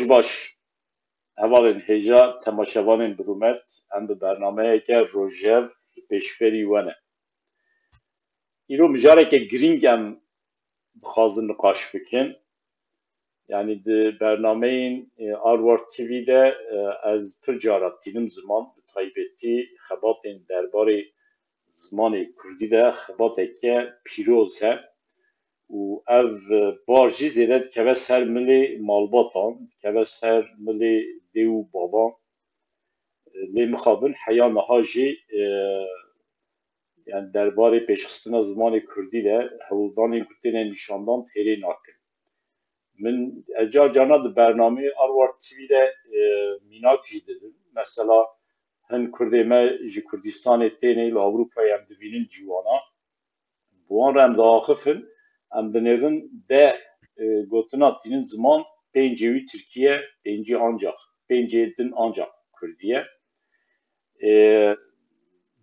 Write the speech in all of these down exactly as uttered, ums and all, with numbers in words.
Baş, hevalên hêja temaşevanên bi rûmet, em bi bernameyeke rojev li pêşberî we ne. Îro mijareke girîng em dixwazin niqaş bikin. Yanî di bernameyên, e, Arwar T V de, e, ez pir cara tînim ziman, bi taybetî xebatên derbarê zimanê kurdî de xebateke pîroz e û ev, e, bar jî zêde dikeve ser milê malbatan, dikeve ser milê dê û bavan. E, lê mixabin heya niha jî, e, yani derbarê pêşxistina zimanê kurdî de hewldanên ku têne nîşandan têrê nakin. Min, e, car carna di bernameyê Arwar T V de, e, mînak jî didim. Mesela hin kurdê me ji Kurdistanê têne li Ewropayê em dibînin ciwana. Bi wan re em diaxifin, em dinêrin deh, e, gotina tînin ziman, pêncê wî tirkî ye, pêncî ancax, pêncê din ancax kurdî ye. E,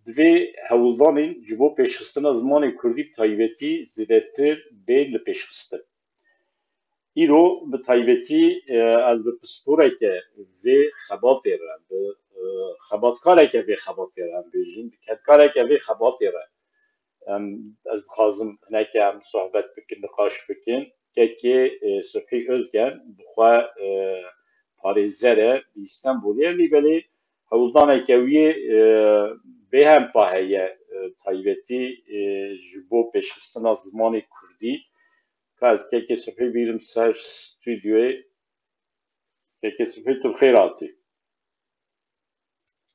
divê hewldanên ji bo pêşxistina zimanê kurdî bi taybetî zêdetir bên li pêşxistin. Îro bi taybetî, e, ez bi pisporeke vê xebatê re, bi, e, xebatkareke vê xebatê re em bêjin, bi kedkareke vê xebatê re em, ez dixwazim hineke em sohbet bikin, niqaş bikin. Kekê, e, Subhî Ozgen bi xwe, e, parêzer e, li Îstenbulê ye, lê belê hewldaneke wî, e, bêhempa heye, e, taybetî, e, ji bo pêşxistina zimanê kurdî. Ka ez kekê Subhî bîrim ser stûdyoyê. Kekê Subhî, tu bi xêr hatî.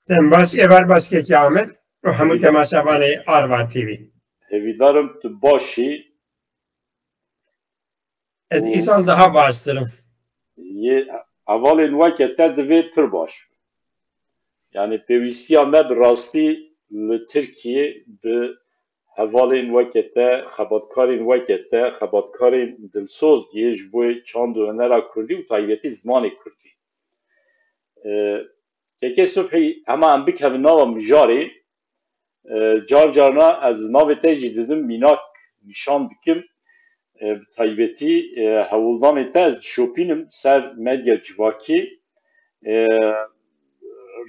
Dem baş, êvar baş kekê Ahmet û hemû temaşevanê Arva T V. Hêvîdar im tu baş î. Ez û îsal daha baştir im. Yê hevalên weke te divê pir baş bin. Yani pêwîstiya me bi rastî li Tirkiyê bi hevalên weke te, xebatkarên weke te, xebatkarên dilsoz yê ji bo çand û hunera kurdî û taybetî zimanê kurdî. E, Kekê Subhî, hema em bikevin nava mijarê, e, car carna ez navê te jî dizim, mînak nîşan dikim. E, bi taybetî, e, hewldanê te ez dişopînim ser medya civakî. E,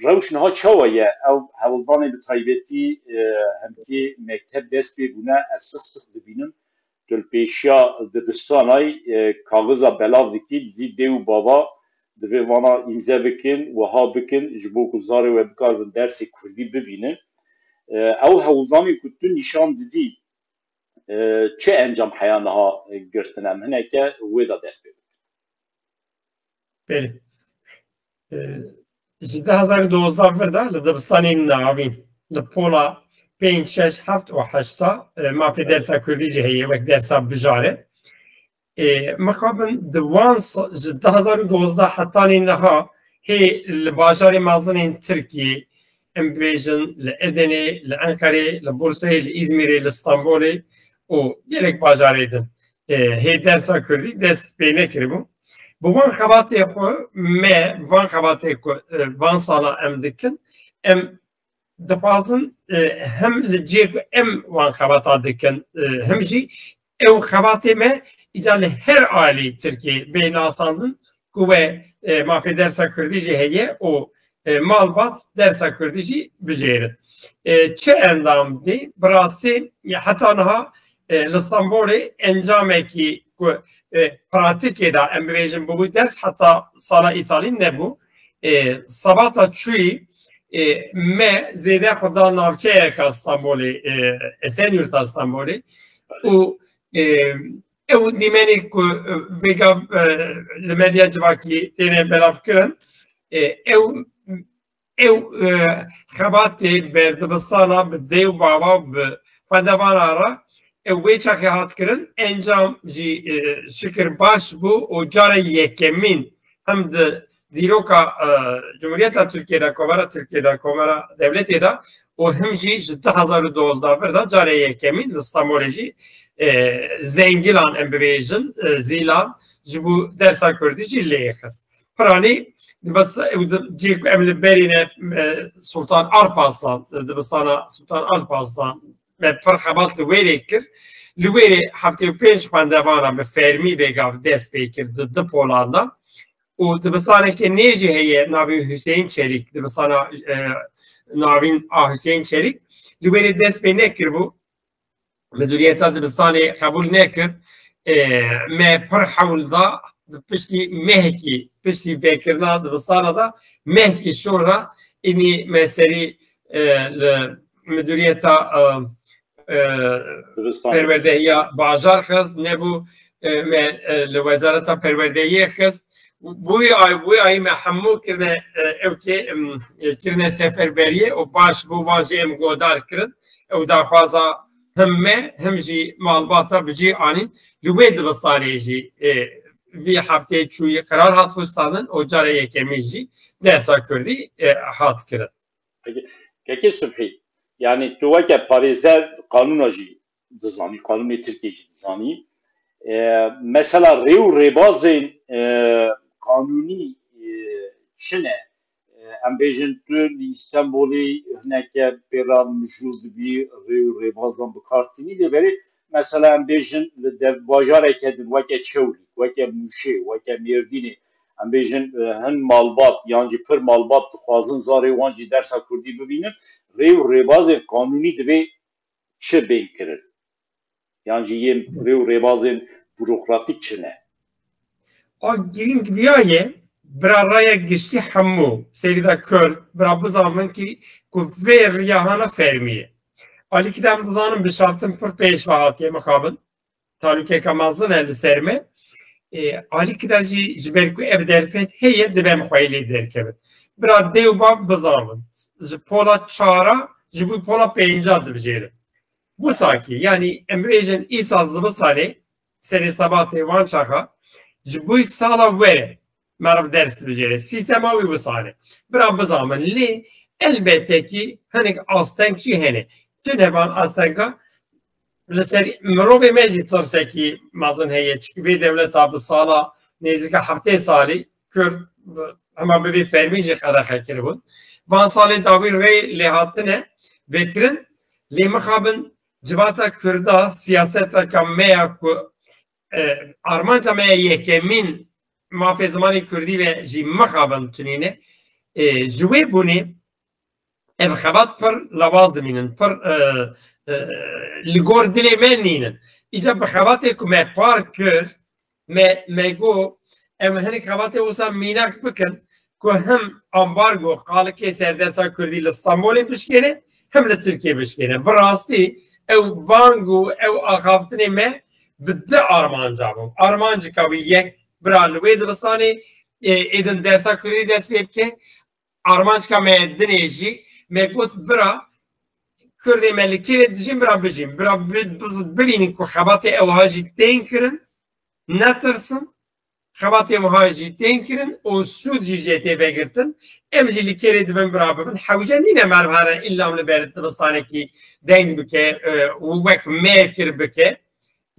rewş niha çawa ye? Ew hewldanê bi taybetî, e, hemkê mekteb dest pê bûne, ez six six dibînim. Tu li pêşiya dibistanay, e, kaxiza belav dikî, dizî dê û bava divê vana îmze bikin, wiha bikin, ji bo ku zarê we bikaribin dersê kurdî bibînin. E, ew hewldanê ku tu nîşan didî, e, çi encam heya niha, e, girtin? Em hineke wê de dest pê bikin. Belê. E, ji du hazar û dozdeh vir de li dibistanên navîn, li pola pênc, şeş, heft û heşta, e, mafê dersa kurdî jî heye, wek dersa bijarê. E, mixabin di wan sa-, ji du hazar û dozdeh hetanî niha hê li bajarê mezinên Tirkiyê, em bibêjin li Edenê, li Enqerê, li Burseyê, li Îzmîrê, li Stenbolê û gelek bajarê din, e, hê dersa kurdî dest pê nekiribû. Bi wan xebatê xwe me, van xebatê ku, e, van sala em dikin, em dixwazin, e, hem li cihê ku em wan xebata dikin, e, hem jî ew xebatê me îca li her alî Tirkiyê bê nasandin ku we, e, mafê dersa kurdî jî heye û, e, malbat dersa kurdî jî bijêrin. E, çi endam dê? Bi rastî, e, heta niha, e, li Stenbolê encamekî ku, e, pratîkê de em bibêjin bûbû ders heta sala îsalî nebû. E, sabata çûyî, e, me zêde xwe da navçeyeka Stenbolê, e, Esenyurta Stenbolê û, e, ew dîmenê ku, e, vêga, e, li medya civakî têne belavkirin, e, ew, ew, e, xebatê bi dibistana, bi dê û bava, bi xwendevana re, ew wê çaxê hat kirin, encam jî, e, şikir baş bû û cara yekemîn hem di dîroka, e, Cumhuriyeta Tirkiye de, Komara Tirkiye de, Komara Devletê de û him jî ji du hazar û dozdeh vir de carê yekemîn li Stenbolê jî, e, zengilan em bibêjin, e, zîlan ji bo dersa kurdî jî lê xist. Piranî, di bes-, ew di, cihê ku em li berî ne, e, Sultan Alparslan, e, dibistana Sultan Alparslan, me pir xebat li wêrê kir. Li wêrê heftê û pênc xwendevana bi fermî vêgav dest pê kir di du polan de. û dibistaneke nê jî heye navê Hüseyin Çelik, dibistana, e, navîn a Hüseyin Çelik, li wê dest pê nekiribû. Midûriyeta dibistanê qebûl nekir. E, me pir hewl da, di piştî mehekî, piştî vekirina dibistana da mehekî şor da, înî me serî, e, li midûriyeta, e, e, Dibistanê. Perwerdehiya bajar xist, nebû, e, me, e, li wezareta perwerdehiyê xist. Bûyî ay, bûyî ay me hemû kirine, e, ew kê, em, e, kirine seferberiyê û baş bû, wan jî em godar kirin. Ew daxwaza him me, him jî malbata bi cî anîn. Li wê dibistanê jî, e, vî heftê çûyî qerar hat xwestandin û cara yekemîn jî dersa kurdî, e, hat kirin. Peki, Kekê Subhî, yani tu weke parêzer qanûna jî dizanî, qanûnê Tirkiyê jî dizanî. E, mesela rê û rêbazên, e, qanûnî, e, çi ne? E, em bêjin tu li Îstanbulê hineke pê re mijûl dibî, rê û rêbazan bi kar tînî, lê berê mesela em bêjin li dev bajareke din weke Çewlîg, weke Mûşê, weke Mêrdînê, em bêjin, e, hin malbat yan jî pir malbat dixwazin zarê wan jî dersa kurdî bibînin, rê û rêbazên qanûnî divê çi bên kirin? Yan jî yên rê û rêbazên burokratîk çi ne? A girîng viya ye, bira raya giştî hemû serî de Kurd, bira bizanbin kî ku vê riya hana fermî ye. Alîkî de em dizanin bişaftin pir pêş ve hatiye mixabin. Talûkeka mezin e li ser me. E, alîkî de jî ji ber ku ev derfet heye, dibe em xweyî lê derkevin. Bira dê û bav bizanbin. Ji pola çara, ji bo pola pênca dibijêrin. Wisa kî, yanî em bêjin îsal zivistanê, serê sebatê van çaxa, ji bo sala were, meriv ders bicêre. Sîstema wî wisane. Bira bizanbin. Lê elbette kî hinek asteng jî hene. Tune van astenga li ser mirovê me jî tirsekî mezin heye. Çikî vê dewleta bi sala nêzîka heftê salî Kurd hema bibê fermî jî qedexe kiribûn. Van salên dawîn rê lê hatine vekirin. Lê mixabin civata Kurda siyaseteka me ya ku, e, armanca me ya yekemîn mafê zimanê kurdî ve jî mixabin tunîne. E, ji wê bûnê ev xebat pir lawaz dimînin, pir, e, e, li gor dilê me nînin. Îca bi xebatê ku me par kir, me, me got, em hinek xebatê wisa mînak bikin ku him ambargo, qalikê ser dersa kurdî li Stenbolê bişkêne, him li Tirkiyê bişkêne. Bi rastî ew bang û ew axaftinê me bi di armanca bû. Armancika wî yek, bira li wê dibistanê, e, êdin dersa kurdî dest pê bike. Armancika me dinê jî me got, bira Kurdê me li kê re dijîn, bira bijîn. Bira bi-, biz-, bibînin ku xebatê ew ha jî tên kirin, netirsin. Xebatê wiha jî tên kirin û sûd jî jê tê vegirtin. Em jî li kê re dibin, bira bibin. Hewce nîne meriv here îlla li ber dibistanekî deng bike, e, û wek me kir bike.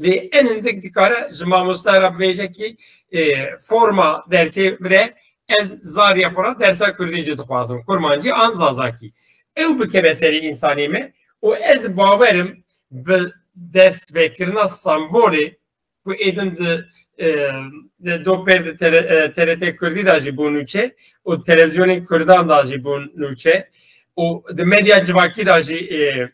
Lê en hindik dikare ji mamoste re bibêje kî, e, forma dersê bide, ez zarya xwe re dersa kurdî jî dixwazim, kurmancî an zazakî. Ew bikeve serê însanê me û ez bawer im bi ders vekirina Stenbolê ku êdin di, e, di do pêr di T R, e, T R T Kurdî de jî bû nûçe û televîzyonên Kurdan de jî bû nûçe û di medya civakî de jî, e,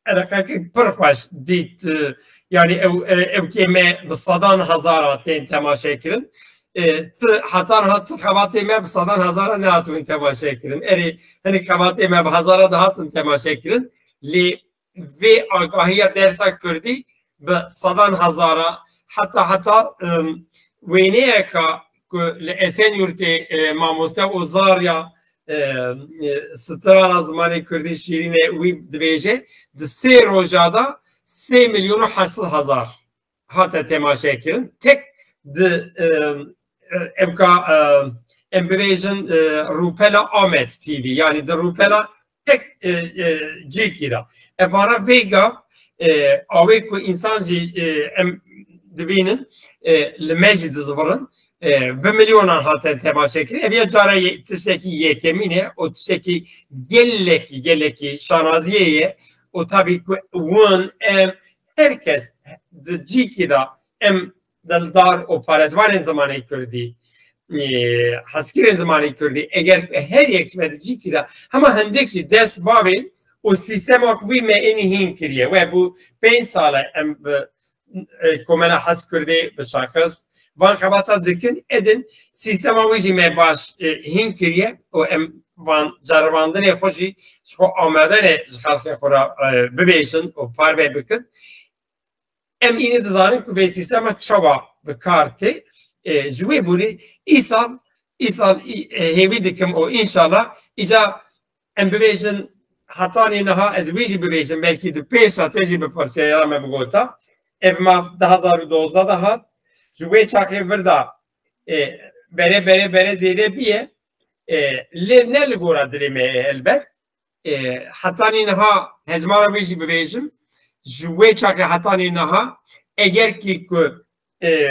eleqekek pir xweş dît, e, yanî ew, e, ew kê me bi sedan hezara tên temaşe kirin. E, ti heta niha ti xebatê me bi sedan hezara nehatibûn temaşe kirin. Erê, hinek xebatê me bi hezara dihatin temaşe kirin. Lê vê agahiya dersa kurdî bi sedan hezara, heta, heta, em, wêneyeka ku li Esenyurtê, e, mamoste û zarya, e, e, strana zimanê kurdî şîrîn e, wî dibêje, di sê roja de sê milyon û heşt sed hezar hate temaşe kirin. Tek di, e, e, evka, e, em bibêjin, e, rûpela Amed T V, yanî di rûpela tek, e, e, cîkî de. Evara vêga, e, awê ku însan jî, e, em dibînin, e, li me jî dizivirin, e, bi milyonan hate temaşekirin. Ev ya cara ye-, tiştekî yekemîn e û tiştekî gelekî, gelekî şanaziyê ye û tabî ku hûn, em, her kes di cîkî de em dildar û parêzvanên zimanê kurdî, e, hezkirên zimanê kurdî, eger her yek ji me di cîkî de hema hindek jî dest bavê û sîstema ku wî me ênî hîn kiriye, we bû pênc sal e em bi, e, komela Hez Kurdê bi şaxis van xebata dikin, edin sîstema wî jî me baş, e, hîn kiriye û em van ceribandinê xwe jî ji xwe amade ne ji xelkê xwe re, e, bibêjin û parve bikin. Em înî dizanin ku vê sîstema çawa bi kar tê. E, ji wê bûrî îsal, îsal î-, e, hêvî dikim û înşallah îca em bibêjin hetanî niha, ez wî jî bibêjim, belkî di pêş de te jî bi pirsiyara me bigota. Ev maf du hazar û dozdeh de hat. Ji wê çaxê vir de, e, bere, bere, bere zêde bîye. E, lê ne li gora dilê me ye helbet. E, hetanî niha hejmara wê jî bibêjim, ji wê çaxê hetanî niha, eger kî ku, e,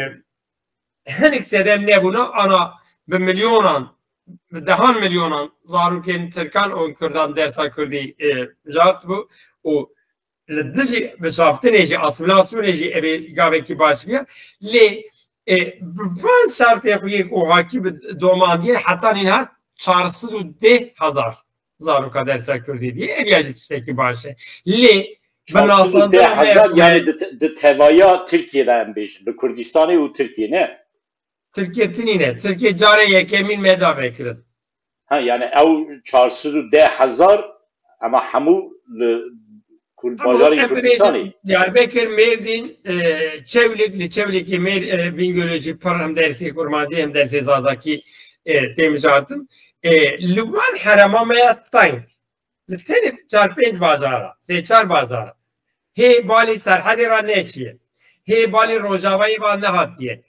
hinek sedem nebûna, ana bi milyonan, bi dehan milyonan zarokên tirkan û kurdan dersa kurdî, e, bijartibû û li dijî bişaftinê jî, asîmîlasyonê jî ev ê gavekî baş viya. Lê, e, bi van şertê xwe yê ku hakî bi domandiye, hetanî niha çar sed û deh hezar zaroka dersa kurdî diye. Ev ya jî tiştekî baş e. Lê bi nasandina me, yani di, di tevaya Tirkiye de em bêjin, bi Kurdistanê û Tirkiye ne? Tirkiye tinî ne. Tirkiye carê yekemîn me da vekirin. Ha, yani ew çar sed û deh hezar, ama hemû li Kur-, Hemû bajarên em Kurdistanê. Bibêjin, Diyarbekir, Mêrdîn, e, Çewlik, li Çewlikê Mêr-, e, Bîngolê jî pir hem dersê Kurmancî hem dersê Zazakî, e, tê mijartin. E, li wan herema me ya teng. Li tenê çar pênc bajara, sê çar bajara. Hê balî Serhedê re neçiye. Hê balî Rojavayê ve nehatiye.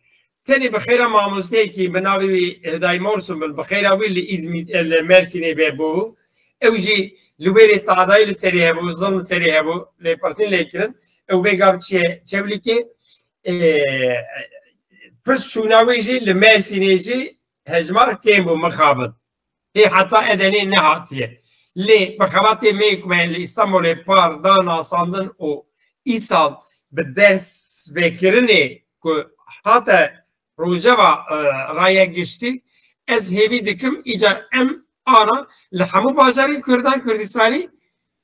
Tenê bi xêra mamosteyekî bi navê wî Hidayê Morsun bin, bi xêra wî li Îzmîr, li Mersînê vebû. Ew jî li wêrê tadayî li serê hebû, zilm li serê hebû, lêpirsîn lê kirin. Ew vê gav çiye Çewlikê. Ê, pirs çûna wî jî li Mersînê jî hejmar kêm bû mixabin. Hê heta edenê nehatiye. Lê bi xebatê me ku me li Îstanbulê par da nasandin û îsal bi dest vekirinê ku hate rojeva, e, raya giştî, ez hêvî dikim îcar em ana li hemû bajarên Kurdan Kurdistanî,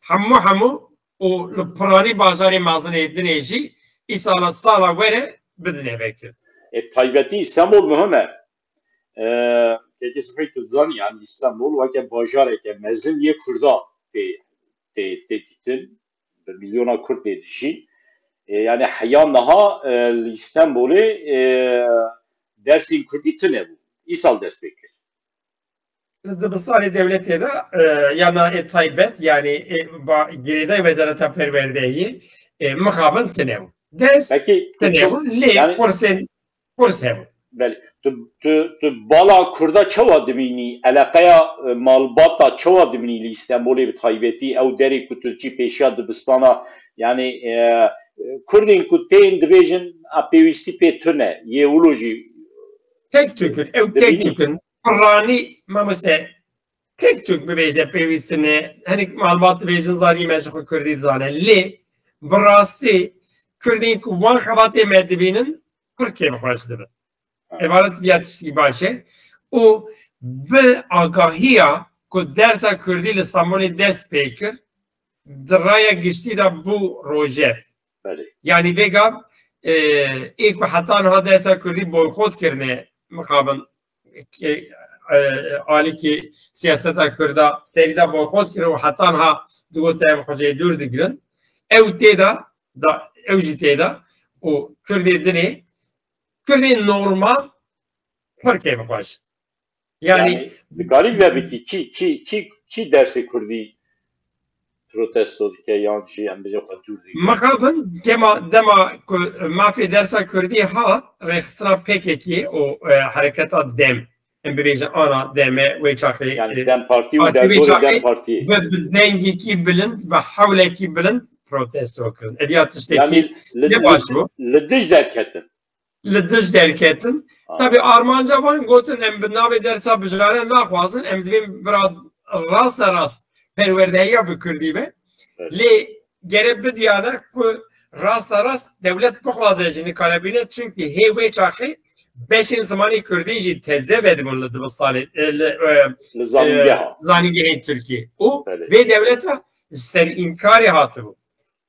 hemû hemû û li piranî bajarê mezinê dinê jî îsala sala were bidine vekirin. E, taybetî Îstanbul muhim e. E, kekê Sibî, tu dizanî, yani Îstanbul weke bajareke mezin yê Kurda tê, tê, tê dîtin, bi milyona Kurd tê dijî. E, yani heya niha, e, li Îstanbulê, e, dersên Kurdî tune bû. Îsal dest pê kir. Li dibistanê dewletê de, e, ya na ê taybet, yani, e, ba girêdayî Wezareta Perwerdeyê, e, mixabin tune bû. Ders Peki, tu tune çi-, bû, lê yani kursên, kurs hebû. Belê. Tu, tu, tu bala Kurda çawa dibînî? Eleqeya, e, malbata çawa dibînî li Îstanbulê bi taybetî? Ew derê ku tu çî pêşiya dibistana, yani, e, Kurdên ku tên dibêjin, a pêwîstî pê tune, yê wilo jî Tek tük in, ew tek dibînî. Tük in. Piranî, mamoste, tek tük bibêje pêwîst in e. Hinek malbat dibêjin, zarî me ji xwe Kurdî dizane. Lê bi rastî Kurdên ku wan xebatê me dibînin, pir kêfxweş dibin. Ha. Ebaret viya tiştî baş e. Û bi agahiya ku dersa Kurdî li Stenbolê dest pê kir, di raya giştî de bû rojef. Belê. Yanî vê gav, e, ê ku heta niha dersa Kurdî boykot kirine, mixabin, e, e, alîkî siyaseta Kurda serî de boykot kirin û heta niha digote em xwe jê dûr digirin. Ew tê de, da, ew jî tê de û Kurdê dinê, Kurdê normal pir kêfxweş. Yani, yani, dikarî vebitî kî, kî, kî, kî dersê Kurdî protesto dike yan jî em bêjin xwe dûr dike? Mixabin dema, dema ku mafê dersa Kurdî hat, rêxistina P K K û, e, hereketa DEM, em bibêjin ana DEM e, wê çaxê, yani, e, DEM Partî û derbarê DEM Partiyê bi, bi dengekî bilind, bi hewlekî bilind protesto kirin. Ev ya tiştekî yani, li, ne baş bû. Li dij derketin. Li dij derketin. Ha. Tabî armanca wan gotin, em bi navê dersa bijare naxwazin, em divên bira raste rast perwerdehiya bi Kurdî be. Evet. Lê gere bidiyane ku raste rast dewlet bixwaze jî nikare bîne, çimkî hê wê çaxê beşên zimanê kurdî jî teze vedibûn li dibistanê, e, li, e, Li zanîngeha. e, zanîngehên Tirkiyê. Û Belê. vê dewleta ji ser înkarê hatibû.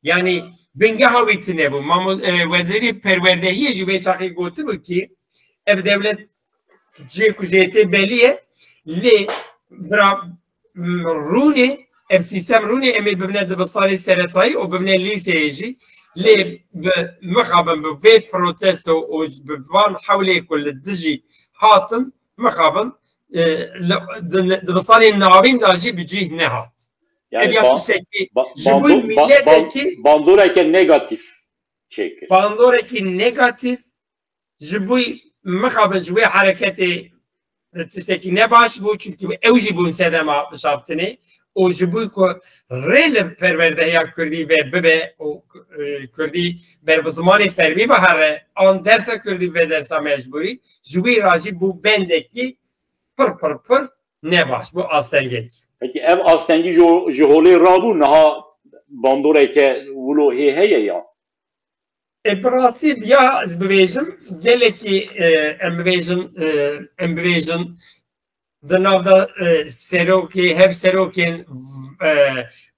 Yanî bingeha wî tune bû. Mamo-, e, wezîrê perwerdehiyê jî wê çaxê gotibû ki ev dewlet cihê ku jê tê belî ye, lê bira, m, rûnê, ev sîstem rûnê em ê bibine dibistanê seretayî û bibine lîseyê jî. Lê bi, mixabin bi vê protesto û bi van hewlê ku li dijî hatin, mixabin, e, li, di, dibistanên navîn de jî bi cih nehat. Ev Yani ya ban-, tiştekî ba-, ji bo bandu-, ba-, ban-, miletekî bandoreke negatif çêkir. Bandorekî negatif ji bo mixabin ji wê hereketê tiştekî ne baş bû, çimkî ew jî bûn sedema bişaftinê û ji bo ku rê li perwerdehiya kurdî ve bibe û, e, kurdî ber bi zimanê fermî ve here, an dersa kurdî ve dersa mecbûrî, ji wî ra jî bû bendekî pir, pir, pir ne baş bû, astengekî. Peki ev astengî ji, ji holê rabû, niha bandoreke wilo hê heye ya? E, bi rastî ya ez bibêjim, gelekî, e, em bibêjin, e, em bibêjin, di nav de, e, serokê, hevserokên, e,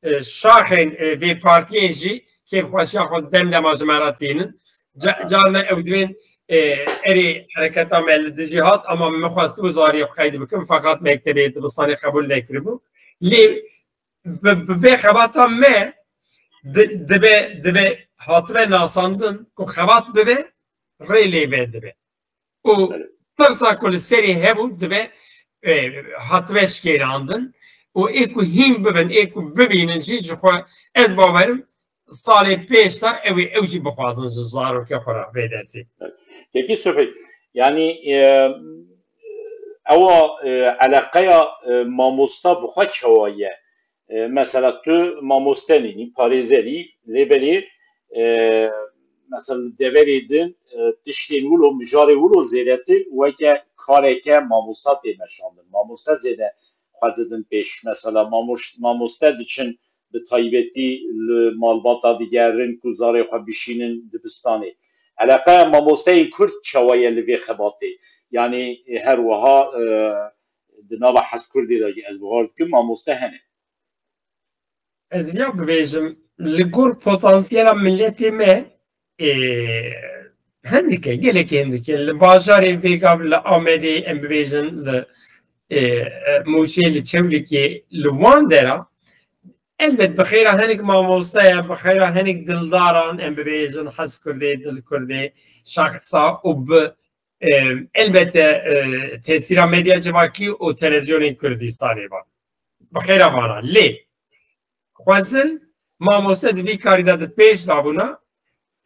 e, şaxên, e, vê partiyên jî kêfxweşiya xwe dem dema ji me re tînin. Ca-, carna ew dibên, e, erê hereketa me li dijî hat, ama min xwestibû zariyê xwe qeyd bikim, feqat mektebê dibistanê qebûl nekiribû. Lê bi, bi vê xebata me di-, dibe, dibe hatibe nasandin ku xebat bibe, rê lê ve dibe. Û Belê. tirsa ku li serê hebû dibe, e, hatibe şikêrandin. Û ê ku hîn bibin, ê ku bibînin jî ji xwe ez bawerim salê pêş de ew ê ew jî bixwazin ji zarokê xwe re vê dersê. Kekî Subhî, yanî, e, ewa, e, eleqeya, e, mamosta bi xwe çawa ye? E, mesela tu mamoste nînî, parêzer î, lê belê, e, mesela li deverê din, e, tiştên wilo, mijarê wilo zêdetir weke kareke mamosta tê meşandin. Mamoste zêde xwe didin pêş. Mesela mamoş-, mamoste diçin bi taybetî li malbata digerin ku zarê xwe bişînin dibistanê. Eleqeya mamosteyên kurd çawa ye li vê xebatê? Yanî, e, her wiha, e, di nava Hezkurdê de jî ez bawer dikim mamoste hene. Ez viya bibêjim, li gor potansiyela miletê me, e, hindik e, gelekî hindik e. Li bajarê vê gav li Amedê, em bibêjin, li, e, e, Mûşê, li Çewlîgê, li wan dera, elbet bi xêra hinek mamoste ye, bi xêra hinek dildaran, em bibêjin, Hezkurdê, Dilkurdê, şexsa û bi, e, elbette, e, tesîra medya civakî û televîzyonên Kurdistanê van. Bi xêra vana. Lê xwezin mamoste di vî karî de di pêş de bûna,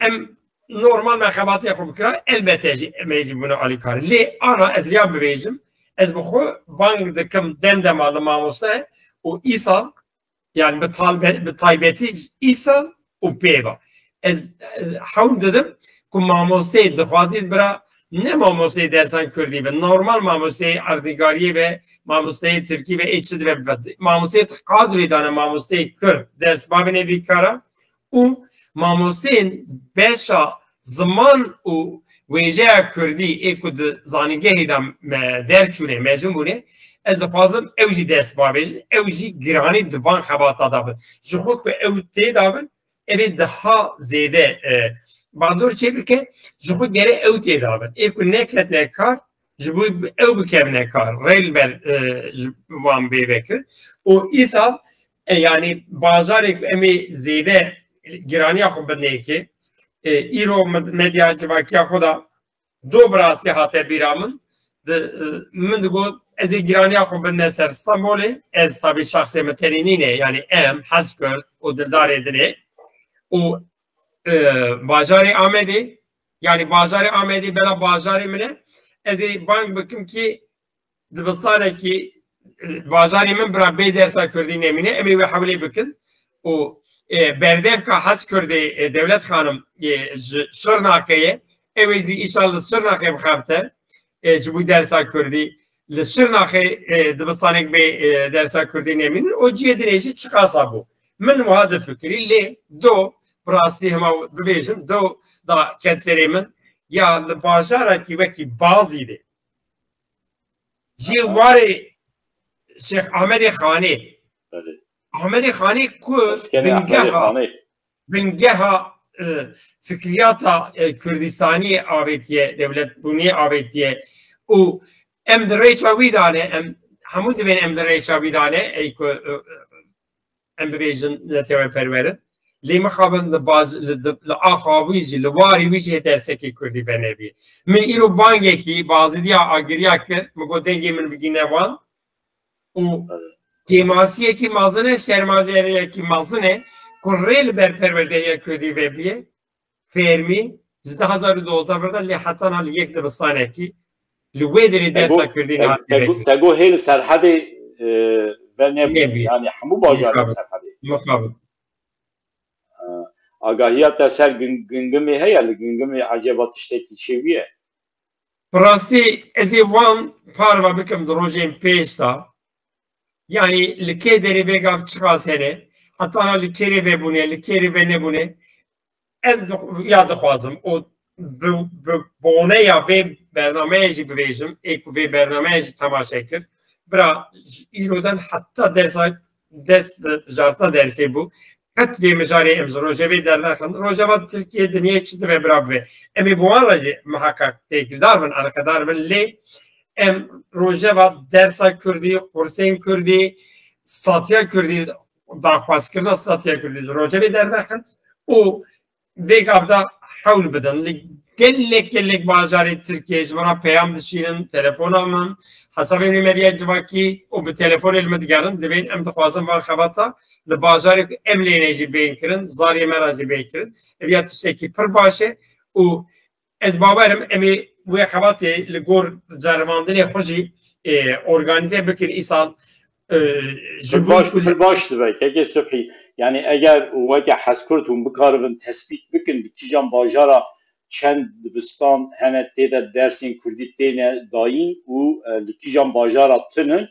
em normal me xebatê xwe bikira, elbette jî em ê jî bûna alîkar. Lê ana ez viya bibêjim, ez bi xwe bang dikim dem dema li mamoste û îsal, yani bi talbe-, bi taybetî îsal û pê ve. Ez, e, hewl didim ku mamosteyê dixwazî bira ne mamosteyê dersan kurdî be, normal mamosteyê erdnîgariyê be, mamosteyê tirkî be, ê çi dibe bibe. Mamosteyê qadrê dane, mamosteyê kurd ders babine vî kara û mamosteyên beşa ziman û wêjeya kurdî ê ku di zanîngehê de me-, derçûne, mezûn bûne, ez dixwazim ew jî dest bavêjin, ew jî giranî di van xebata de bin. Ji xwe ku ew tê de bin, ev ê daha zêde, e, bandor çê bike, ji xwe gere ew tê de bin. Ê ku neketine kar, ji bo ew bikevine kar, rê li ber, e, ji wan bê vekir. Û îsal, e, yanî bajarê ku em ê zêde giraniya xwe bidinê kê, e, îro med-, medya civakiya xwe de do bi rastî hate bîra min. Di, e, min digot, ez ê giraniya xwe bidine ser Stenbolê, ez tabî şexsê min tenê nîne, yanî em, Hezkird û dildarê dinê û, e, bajarê Amedê, yanî bajarê Amedê bela bajarê min e, ez ê bang bikim ki dibistanekî, e, bajarê min bira bê dersa kurdî nemîne, em ê wê hewlê bikin û, e, berdevka Hezkurdê, e, Dewlet Xanim, e, ji Şirnaxê ye, ew ê zî îşal li Şirnaxê bixebite, e, ji bo dersa kurdî. Li Şirnaxê, e, dibistanek bê, e, dersa kurdî nemînin û cihê dinê jî çiqasa bû. Min wiha difikirî, lê do, bi rastî hema bibêjim, do da ket serê min, ya li bajarekî wekî Bazîdê, jê warê Şêx Ahmedê Xanê. Belê. Ahmedê Xanê ku Meskenê Ahmedê bingeha, Xanê. bingeha, e, fikriyata, e, Kurdistaniyê avêtiye, dewletbûniyê avêtiye û em di rêça wî de ne, em hemû divên em di rêça wî de ne, ey ku, e, e, em bibêjin neteweperwer in. Lê mixabin li baz-, li, li, li axa wî jî, li warî wî jî dersekê Kurdî venebî. Min îro bangekî Bazîdiya Agiriya kir, min got dengê min bigîne wan. Û kêmasiyekî mezin e, şermazariyekî mezin e ku rê li ber perwerdehiya Kurdî vebiye, fermî, ji du hazar û dozdeh vir de lê heta niha li yek dibistanekî li wê derê Te dersa got, Kurdî te, nehatiye te got, vekirin. Te got hê li Serhedê, e, venebû, Nebûye. yanî hemû bajarên Mixabin. Serhedê. Mixabin. E, agahiya te ser Gin-, Gingimê heye, li Gingimê ecêba tiştekî çêbûye? Bi rastî ez ê wan parve bikim di rojên pêş de. Yanî li kê derê vê gav çiqas hene, heta niha li kê rê vebûne, li kê rê venebûne. Ez di-, ya dixwazim û bi, bi boneya vê bernameyê jî bibêjim, ê ku vê bernameyê jî temaşe kir. Bira, ji îrodan heta dersa, dest bi bijartina dersê bû. Qet vê mijarê em ji rojevê dernexin. Rojeva Tirkiye dinyayê çi dibe bira bibe. Em ê bi wan re jî muheqeq têkildar bin, eleqedar bin. Lê em rojeva dersa Kurdî, kursên Kurdî, statiya Kurdî, daxwazkirina statiya Kurdî ji rojevê dernexin û vê gav de hewl bidin. Li gelek gelek bajarê Tirkiyê ji min re peyam dişînin, telefona min, hesabê min ê medya civakî û bi telefonê li min digerin, dibên em dixwazin van xebata li bajarê ku em lê ne jî bên kirin, zariyê me re jî bên kirin. Ev ya tiştekî pir baş e û ez bawer im em ê wê xebatê li gor ceribandinê xwe jî, e, organîze bikin îsal, e, ji Pir bo baş, ku pir baş dibe, kekê Subhî. Yani eger weke Hezkurt hûn bikaribin tespît bikin, li kîjan bajara çend dibistan hene tê de dersên Kurdî têne dayîn û, e, li kîjan bajara tune,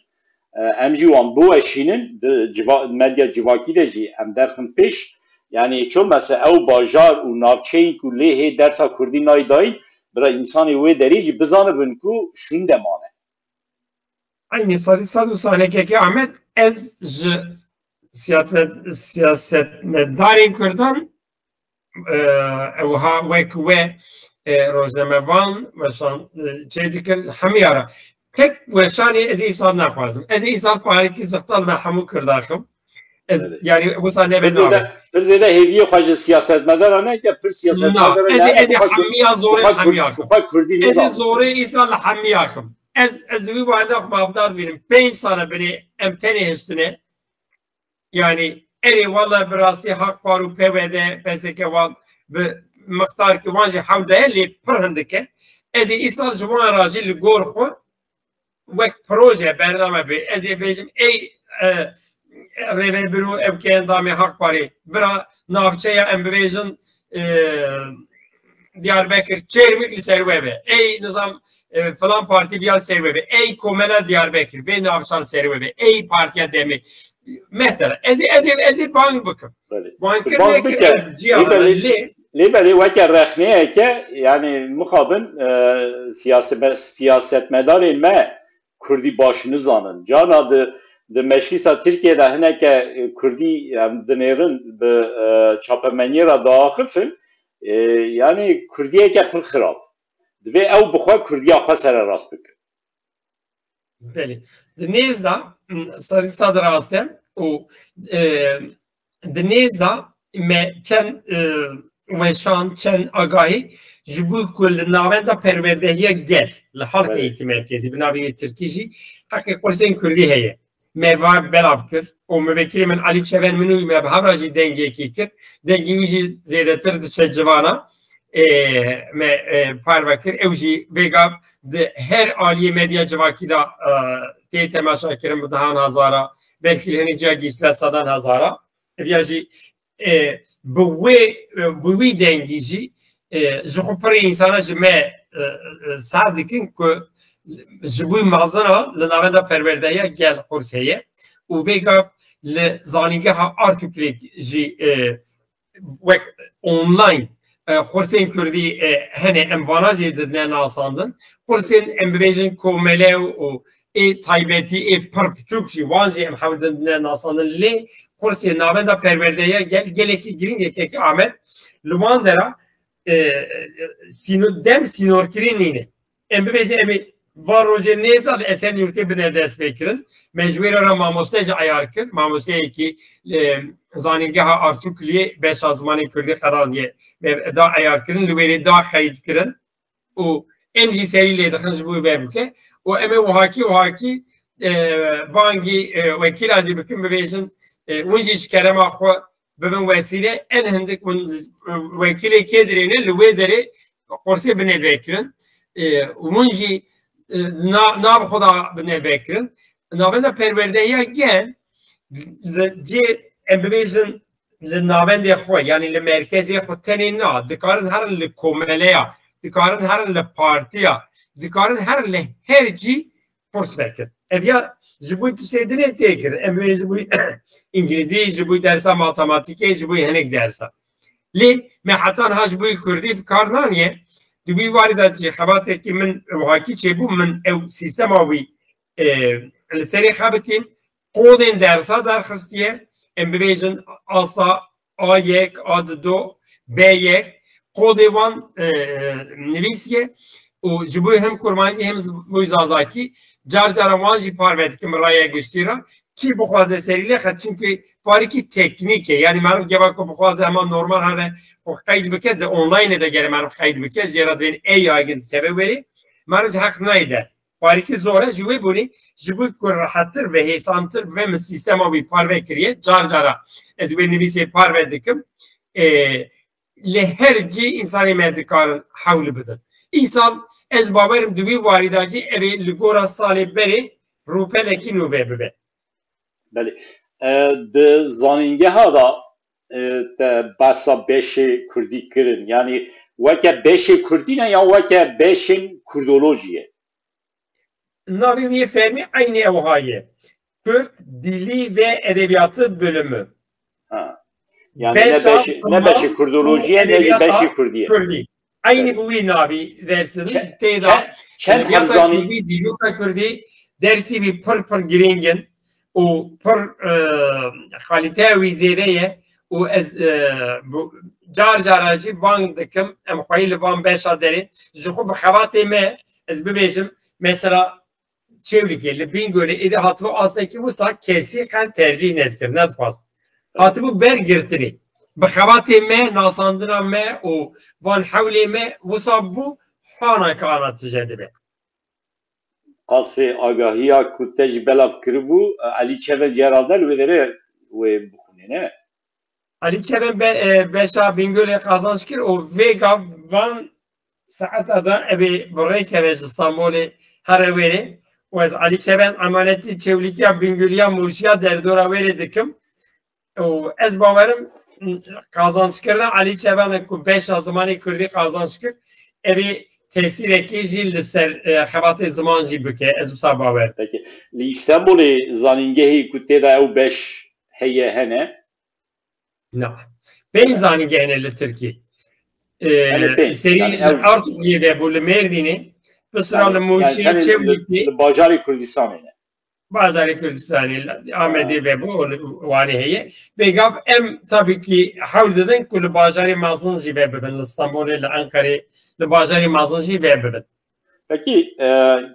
e, em jî wan biweşînin, di civa-, medya civakî de jî em derxin pêş. Yani ço mesela ew bajar û navçeyên ku lê hê dersa Kurdî nayê dayîn, bira însanê wê derê jî bizanibin ku şûnde mane. Eynî sedî sed û sanekekê Ahmet, ez ji siyaset-, siyasetmedarên Kurdan, e, ew ha wek we, e, rojnamevan, weşan, e, çê dikin, hemiya re. Tek weşanê ez îsal naxwazim. Ez îsal parekî zixtal me hemû Kurdaxim. Ez, Evet. yani, wisa nebe Pir zêde, nabe. pir zêde hêviyê xwe ji siyasetmedara neke, pir Na, siyasetmedara ez, yani ez bu kadar, hemiya zorê bu kadar hemiya Kür-, kim. bu kadar Kurdî Ez nizam. zorê îsal hemiya kim. Ez, ez wî wahda xwe mafdar dibînim. Pênc sale binê em tenê hiştine. Yani, erê wala bi rastî Hak Par û P W D, P S K wan bi mixtar ki wan jî hewl daye lê pir hindike. Ez ê îsal ji wan re jî li gor xwe wek proje bername bê. Ez ê bêjim, ey, e, rêvebir û ew ke endamê Hak Parê, bira navçeya em bibêjin, e, Diyarbekir, Çêrmik li ser we be. Ey nizam, e, filan partî biya li ser we be. Ey komela Diyarbekir, vê navçan ser we be. Ey partiya demê. Mesela, ez ê, ez ê, ez ê bang bikim. Belê. Bang kir Bang nekir, bike. ev ciya Lê belê, lê lê belê weke rexneyeke, yani mixabin, e, siyaseme-, siyasetmedarên me Kurdî baş nizanin. Cana di, di meclîsa Tirkiye de hineke, e, Kurdî, em dinêrin bi, e, çapemeniyê re diaxifin, e, yani Kurdiyeke pir xirab. Divê ew bi xwe Kurdiya xwe sererast bike. Belê. Di nêz de, m, sedî sed rast e û, e, di nêz de me çend, e, weşan, çend agahî ji bo ku li navenda perwerdehiya gel, li halk Evet. eğitim merkezî, bi navê wê tirkî jî, heqê qursên kurdî heye. Me va belav kir û mivekirê min Elî Çeven min û me bi hev re jî dengekî kir. Dengê wî jî zêdetir diçe civana. E, me, e, parve kir. Ew jî vêga di her aliyê medya civakî de, e, tê temaşa kirin bi dehan hezara, belkî li hinek ciya gihîştire sedan hezara. Ev ya jî, e, bi wê, e, bi wî dengî jî, e, ji xwe pirê însana ji me, e, e, sar dikin ku ji bo mezina li navenda perwerdehiya gel qurs heye û vêga li zanîngeha Artuklê jî, e, wek online e, qursên kurdî, e, hene em vana jî didine nasandin. Qursên em bibêjin komele û ê taybetî, ê pir piçûk jî, wan jî em hewl didine nasandin. Lê qursê navenda perwerdeya gel, gelekî giring e, kekî Ahmet. Li wan dera, e, e, sîno-, dem sînorkirin nîne. Em bibêjin, em ê van rojê nêza li Esenyurtê bine destpêkirin. Me ji wê re re mamoste jî eyar kir. Mamosteyekî, e, zanîngeha Artukliyê beşa zimanê kurdî qerandiye. Me da eyar kirin, li wê rê da qeyd kirin. Û em jî serî lê dixin ji bo vê bike. Û em ê wahakî, wahakî, e, bangî, e, wekîlan jî bikin, bibêjin, e, hûn jî ji kerema xwe bibin wesîle, en hindik hûn, e, wekîlê kê dirêne, li wê derê qursê binê vekirin. E, hûn jî, e, na-, nav xwe da binê vekirin. Navenda perwerdehiya gel, li cê, em bibêjin, li navendê xwe, yanî li merkezê xwe tenê na, dikarin herin li komeleya, dikarin herin li partiya, dikarin herin li her cî qurs vekin. Ev ya ji bo tiştê dinê tê kirin. Em ê ji bo îngilîzî, ji bo dersa matematîkê, ji bo hinek dersa. Lê me heta niha ji bo kurdî bi kar naniye. Di wî warî de jî xebatekî min wahakî çêbû, min ew sîstema wî, e, li serê xebitîn, kodên dersa derxistiye, em bibêjin asa A yek, A dido, B yek, kodê wan, e, nivîsiye û ji bo hem kurmancî hem ji bo zazakî, car cara wan jî parve dikim raya giştî re. Kî bixwaze serî lê xet, çimkî parîkî teknîk e. Yanî meriv geva ku bixwaze hema normal hane xwe qeyd bike, di online de gere meriv qeyd bike, jê re divên ey agin dikeve werê. Meriv ji heq nayê de. Parîkî zor e, ji wê bûnê, ji bo ku rehettir ve hêsantir ve min sîstema wî parve kiriye. Car cara ez wê nivîsê parve dikim. E, li her cî însanê me dikarin hewl bidin. Îsal ez bawerim di wî warî de jî ev ê li gora salê berê rûpelekî nû ve bibe. Belê. E, di zanîngeha de, e, te behsa beşê kurdî kirin. Yanî weke beşê kurdî ne ya weke beşên kurdolojî ye? Navê wî yê fermî eynî ewha ye. Kurd Dili ve Edebiyatı bölümü. Ha. Yani ne beşi, ne beşi kurdolojiye ne jî edebiyata beşi kurdiye. Kurdî. Eynî bi wî navî dersin. Çe-, têda çe-, çend edebiyata hemzanî? Kurdî, dîroka kurdî, dersî wî pir pir girîng in û pir, e, kalîteya wî zêde ye û ez, e, bu, car cara jî bang dikim, em xweyî li van beşa derê. Ji xwe bi xebatê me, ez bibêjim, mesela, Çewlikê, li Bîngolê êdî hatibû astekî wisa kesî qet tercîh nedikir, nedixwast. Hatibû ber girtinê. Bi xebatê me, nasandina me û van hewlê me wisa bû, hana kana tije dibe. Qasê agahiya ku te jî belav kiribû, Elî Çeven herhalde li wê derê wê bixwîne, ne? Elî Çeven be-, e, beşa Bîngolê qazanç kir û vê gav van saeta de ev ê bi rê keve ji Stenbolê here wêrê û ez Elî Çeven emanetî Çewlikiya, Bîngoliya, Mûşiya derdora wêrê dikim û ez bawerim qazançkirina Elî Çeven ku beşa zimanê kurdî qazanç kir, ev ê tesîrekê jî li ser, e, xebatê ziman jî bike, ez wisa bawer. Peki, li Stenbolê zanîngehê ku tê de ew beş heye hene? Na. Pênc zanîngeh hene li Tirkî. Ee, Hene pênc. Serî Yani li ew Artukliyê vebû, li Mêrdînê. Pisra Yani, li yani Mûşî, tenê li, Çewlîgê, li bajarê Kurdistanê ne. Bajarê Kurdistanê, Amedê Ha. vebû, û li Wanê heye. Vêgav em tabii ki hewl didin ku li bajarê mezin jî vebibin, li Stenbolê, li Enqerê, li bajarê mezin jî vebibin. Pekî, e,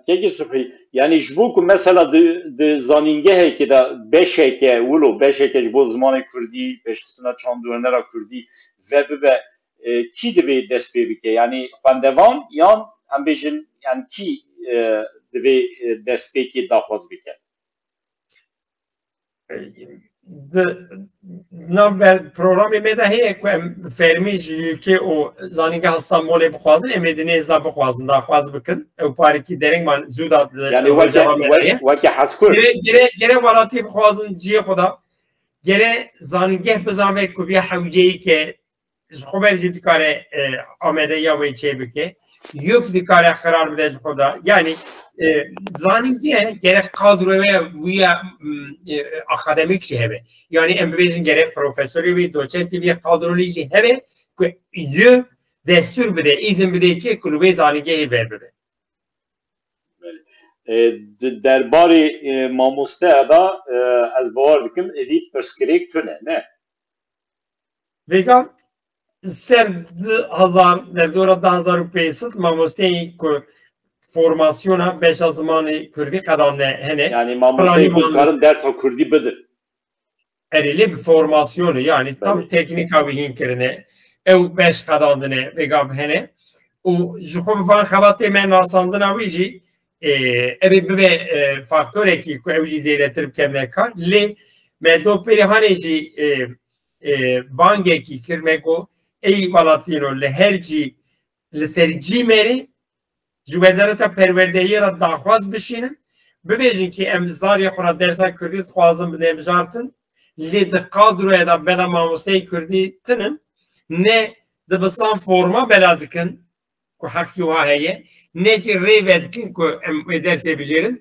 Kekê Subhî, yanî ji bo ku mesela di, di zanîngehekê de beşeke wilo, beşeke ji bo zimanê kurdî, pêşxistina çand û hunera kurdî vebibe, e, kî divê dest pê bike? Yanî xwendevan yan em bêjin, yanî kî, e, divê, e, destpêkê daxwaz bike? Di nav ber-, programê me de heye ku em fermî ji U K û Zanîngeha Stenbolê bixwazin, em ê di nêz de bixwazin, daxwaz bikin. Ew parîkî dereng man zû da di Yani weke, rojeva me de we-, ye. Weke heskur. Gere, gere, gere welatî bixwazin cihê xwe de. Gere zanîngeh bizanve ku vê hewceyî ke ji xwe ber jî dikare, e, amadeya wê çê bike. Yek dikare xirar bide ji xwe de. Yanî, e, zanîngeh gerek kadroya wî ya, m, e, akademîk jî hebe. Yanî em bibêjin gerek profesorê wî, doçentê wî kadrolî jî hebe ku yê destûr bide, îzin bide ki ku li wê zanîngehê ber bibe. E, di derbarê e, mamosteya da e, ez bawer dikim êdî pirsgirêk tune, ne? Vêga ser du hezar, derdora du hezar û pênc sed mamosteyê ku formasyona beşa zimanê kurdî qedandine hene. Yani mamosteyê ku dikarin dersa kurdî bidin. Erê, lê bi formasyonê, yani tam teknîka wî hîn kirine. Ew beş qedandine, vêga hene. Û ji xwe bi van xebatê me nasandina wî jî, e, ev ê bibe e, faktorekî ku ew jî zêdetir bikevine kar. Lê me do pêrê hanê jî e, e, bangekî kir me ku ey welatîno li her cî li ser cîmerê ji Wezareta Perwerdehiyê re daxwaz bişînin, bibêjin ki em zarê xwe re dersa kurdî dixwazin bidin bijartin, lê di kadroya de bela mamosteyê kurdî tinin, ne dibistan forma bela dikin ku heqî wiha heye, ne jî rê vedikin ku em wê dersê bijêrin,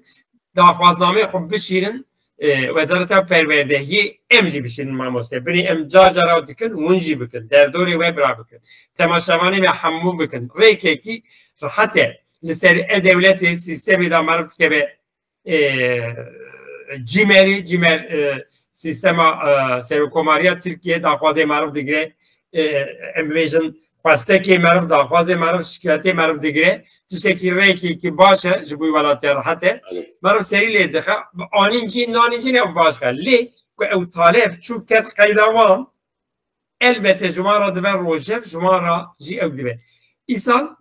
daxwaznameyê xwe bişîrin, e, Wezareta Perwerdehiyê em jî bişînin mamoste. Binê em car cara dikin, hûn jî bikin. Derdorê we bira bikin. Temaşevanê me hemû bikin. Rêkekî rehet e. Li ser e-dewletê, sîstemê de meriv dikeve e, cîmerê, cîmer e, sîstema e, serokkomariya Tirkiye daxwazê meriv digire. E, em bibêjin xwestekê meriv, daxwazê meriv, şikayetê meriv digire. Tiştekî rêkekî baş e, ji bo wî welatiya rehet e. Meriv serî lê dixe, bi anîn cî, nanîn cî ne baş e. Lê ku ew taleb çû ket qeyda wan, elbete ji wan re dibe rojev, ji wan re jî ew dibe. Îsal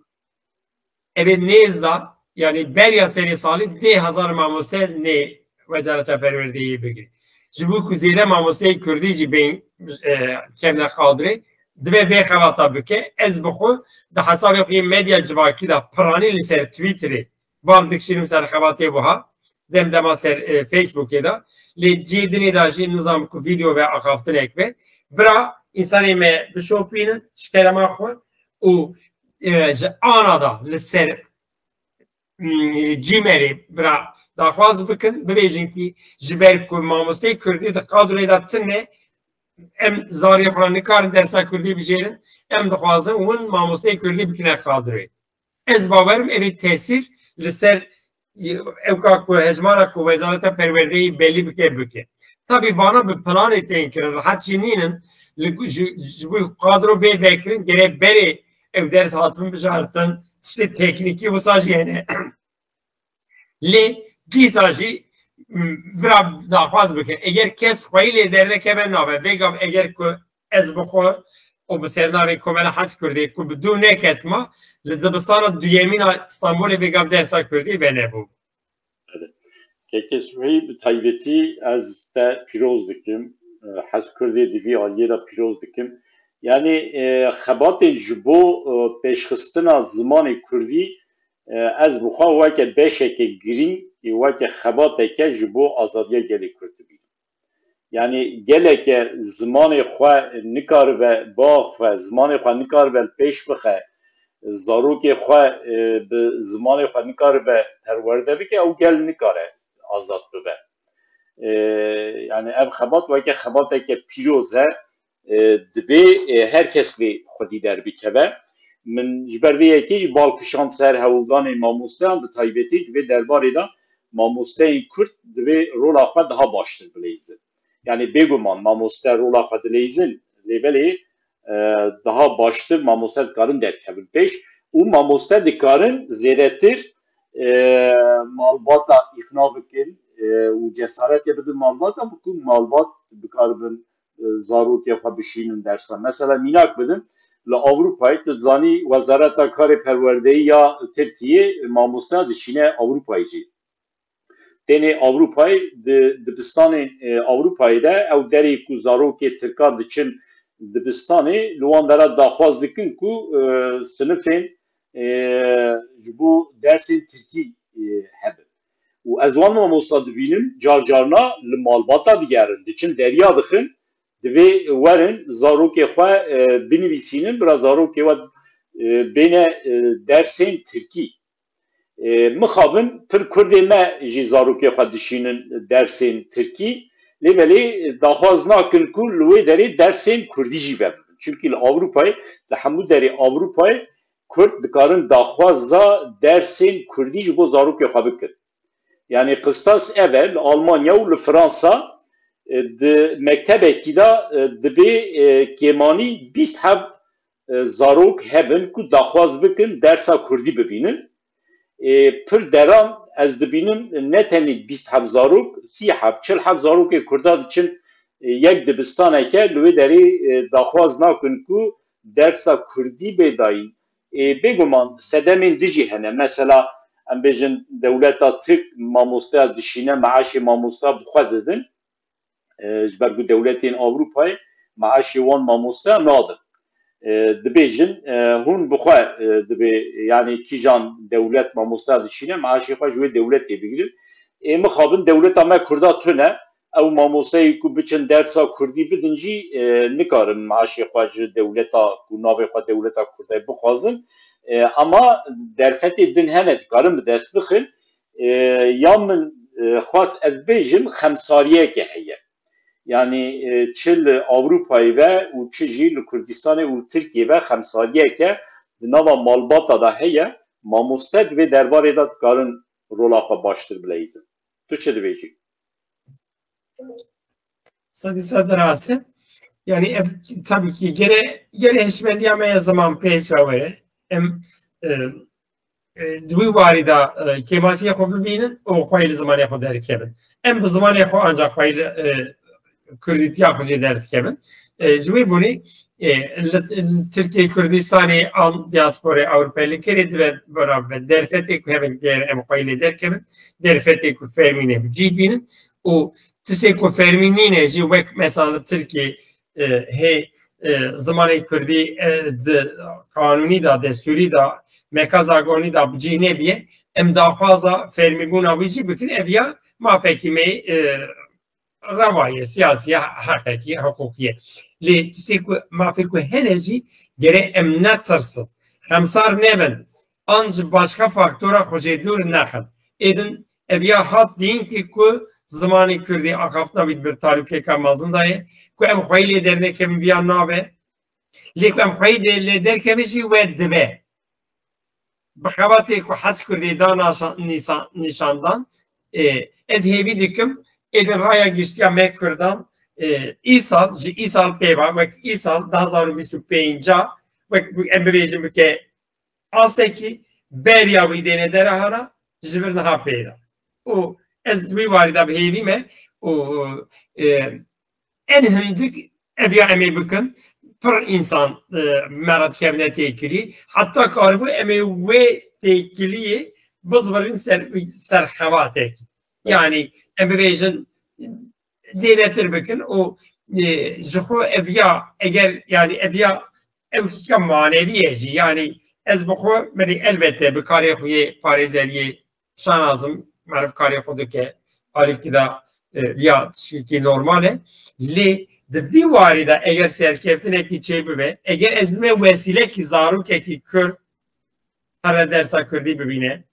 ev ê nêz da, yani beriya serê salî dê hezar mamoste nê Wezareta Perwerdeyê bigire. Ji bo ku zêde mamosteyê kurdî jî bên e, kevne qadrê, dibe vê xebata bike. Ez bi xwe di hesabê xwe yê medya civakî de piranî li ser Twitterê bam dikişînim ser xebatê buha. Dem dema ser e, Facebookê de. Lê cihê dinê de jî nizam ku vîdeo ve axaftinek be. Bira, însanê me bişopînin, ji kerema xwe û e, ji ana de li ser cîmerê bira daxwaz bikin, bibêjin ki ji ber ku mamosteyê kurdî di kadroyê de tune, em zarê xwe re nikarin dersa kurdî bijêrin, em dixwazin hûn mamosteyê kurdî bikine kadroyê. Ez bawerim evê tesîr li ser ewka ku hejmara ku Wezareta Perwerdeyê belî bike bike. Tabî vana bi planê tên kirin, rehet jî nînin, ji bo kadro bê vekirin, gerek berê ev ders hatin bijartin, tiştê teknîkî wisa jî hene. Lê dîsa jî bira daxwaz bikin. Eger kes xweyî lê dernekeve nabe. Vêgav eger ku ez bi xwe û bi sernavê Komela Hez Kurdê ku bi dû neketma, li dibistana duyemîn a Stenbolê vêgav dersa Kurdî venebû. Kekê Suheyb, bi taybetî ez te pîroz dikim. Hez Kurdê di vî aliyê de pîroz dikim. Yanî e, xebatên ji bo e, pêşxistina zimanê kurdî e, ez bi xwe weke beşeke girîng, weke xebateke ji bo azadiya gelê kurd dibînim. Yanî geleke zimanê xwe nikaribe biaxive, zimanê xwe nikaribe li pêş bixe, zarokê xwe e, bi zimanê xwe nikaribe perwerde bike, ew gel nikare azad bibe. E, yanî ev xebat weke xebateke pîroz e, e, dibê e, her kes vê xwedî derbikeve. Min ji ber vê yekê jî bal kişand ser hewldanên mamosteyan, bi taybetî di vê derbarê de mamosteyên kurd divê rola xwe daha baştir bileyzin. Yanî bêguman mamoste rola xwe dileyzin, lê belê e, daha baştir mamoste dikarin derkevin pêş û mamoste dikarin zêdetir e, malbata îqna bikin e, û cesaretê bidin malbata, ku malbat bikaribin e, zarokê xwe bişînin dersa. Mesela mînak bidin, li Ewropayê tu dizanî Wezareta Karê Perwerdeyî ya Tirkiyê mamoste dişîne Ewropayê jî. Tenê Ewropayê di dibistanên e, Ewropayê de ew derê ku zarokê tirka diçin dibistanê, li wan dera daxwaz dikin ku e, sinifên e, ji bo dersên tirkî e, hebin. Û ez wan mamosta dibînim, car carna li malbata digerin, diçin derya dixin, divê werin zarokê xwe e, binivîsînin, bira zarokê we e, bêne e, dersên tirkî. E, mixabin pir kurdê me jî zarokê xwe dişînin dersên tirkî, lê belê daxwaz nakin ku li wê derê dersên kurdî jî vebibin. Çimkî li Ewropayê, li hemû derê Ewropayê Kurd dikarin daxwaza dersên Kurdî ji bo zarokê xwe bikin. Yanî qistas ev e, li Almanya û li Fransa, e, di mektebekî de, e, dibê, e, kêmanî bîst heb, e, zarok hebin ku daxwaz bikin dersa Kurdî bibînin. E, pir deran ez dibînim ne tenê bîst heb zarok, sî heb, çil heb zarokê Kurda diçin, e, yek dibistaneke, li wê derê, e, daxwaz nakin ku dersa Kurdî bê dayîn. E, bêguman sedemên din jî hene. Mesela, em bêjin dewleta Tirk mamosteya dişîne, meaşê mamosta bi xwe didin. E, ji ber ku dewletên Ewropayê meaşê wan mamosteya nadin. E, dibêjin, e, hûn bi xwe, e, dibê, yanî kîjan dewlet mamosteya dişîne, meaşê xwe ji wê dewletê bigirin. Ê mixabin dewleta me Kurda tune, ew mamosteyê ku biçin dersa Kurdî bidin jî, e, nikarin meaşê xwe ji dewleta ku navê xwe dewleta Kurdayê bixwazin. E, ama derfetê din hene dikarin bi dest bixin. E, ya min, e, xwest ez bêjim xemsariyeke heye. Yanî, e, çi li Ewropayê ve û çi jî li Kurdistanê û Tirkiyê ve xemsariyeke di nava malbata de heye, mamoste di vê derbarê de dikarin rola xwe baştir bileyîzin. Tu çi dibêjî? Sedî sed rast e. Yani ev, tabii ki gere, gere hişmendiya me ya zaman pêş ve were. Em, e, e, di wî warî de, e, kêmasiyê xwe bibînin û xwe li zimanê xwe derkevin. Em bi zimanê xwe ancak xwe li, e, Kurdîtiya xwe jê derdikevin. E, ji wî bûnî, e, li, li Tirkiye Kurdistanê an diasporê Ewropayê li kerê dibe beraber derfetê ku hevin diyar em xwe lê derkevin, derfetê ku fermî ne bi cî bînin û tiştê ku fermî nîne jî wek mesela li Tirkiye, e, hê, e, zimanê Kurdî, e, di kanûnî de, destûrî de, meka zagonî de bi cî nebiye, em daxwaza fermîbûna wî jî bikin, ev ya mafekî me, e, rewa ye, siyasî ye, heqekî ye, hiqûqî ye. Lê tiştê ku mafê ku hene jî gere em netirsin. Xemsar nebin. An ji başka faktora xwe jê dûr nexin. Êdin ev ya hat dîn ki ku zimanê Kurdî axaftina wî di bir talûkeka mezin de ye, ku em xweyî lê dernekevin viya nabe. Lê ku em xweyî lê, lê derkevin jî we dibe. Bi xebatê ku hez Kurdî da naşa-, nîsa-, nîşandan, e, ez hêvî dikim, êdin raya giştiya me Kurdan, e, îsal, ji îsal pê ve, wek îsal du hazar û bîst û pênc, wek em bibêjin bike astekî beriya wî dêne derehana ji vir niha pê de. Û ez di wî warî de bi hêvî me û, e, en hindik ev ya em ê bikin, pir însan, e, me re dikevine têkilî. Heta karibû em ê wê têkiliyê bizvirîn ser, ser xebatekî. Yanî em bibêjin zêdetir bikin û, e, ji xwe ev ya, eger, yanî ev ya ew kîka manevî ye jî. Yanî ez bi xwe, belê elbette bi karê xwe yê parêzeriyê şanazim, meriv karê xwe dike, alîkî de, e, ya tiştekî normal e. Lê di vî warî de eger serkeftinekî çêbibe, eger ez bime wesîlekî zarokekî Kurd here dersa Kurdî bibîne,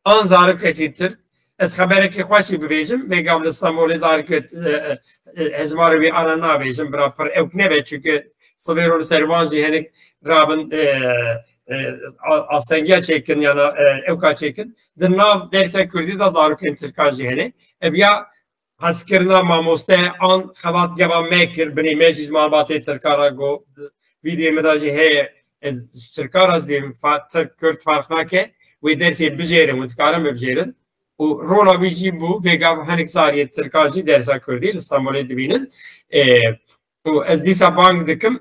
an zarokekî Tirk, ez xeberekî xweş jî bibêjim, vêga li Stenbolê zarokê, e, e, e, hejmarê wî ana nabêjim, bira pir ewk nebe, çunke sivêro li ser wan jî hinek rabin, e, e, a-, astengiya çêkin, yana, e, ewka çêkin. Di nav dersa Kurdî de zarokên Tirkan jî hene. Ev ya hezkirina mamoste an xebat geva me kir, binê me jî ji malbatê Tirka re got, vîdyoyê min de jî heye, ez ji Tirka re jî fa-, Tirk, Kurd ferq nake, wê dersê bijêrin, wê dikarin bibijêrin. Û rola wî jî bû, vêga hinek zariyê Tirka jî dersa Kurdî li Stenbolê dibînin. E, û ez dîsa bang dikim,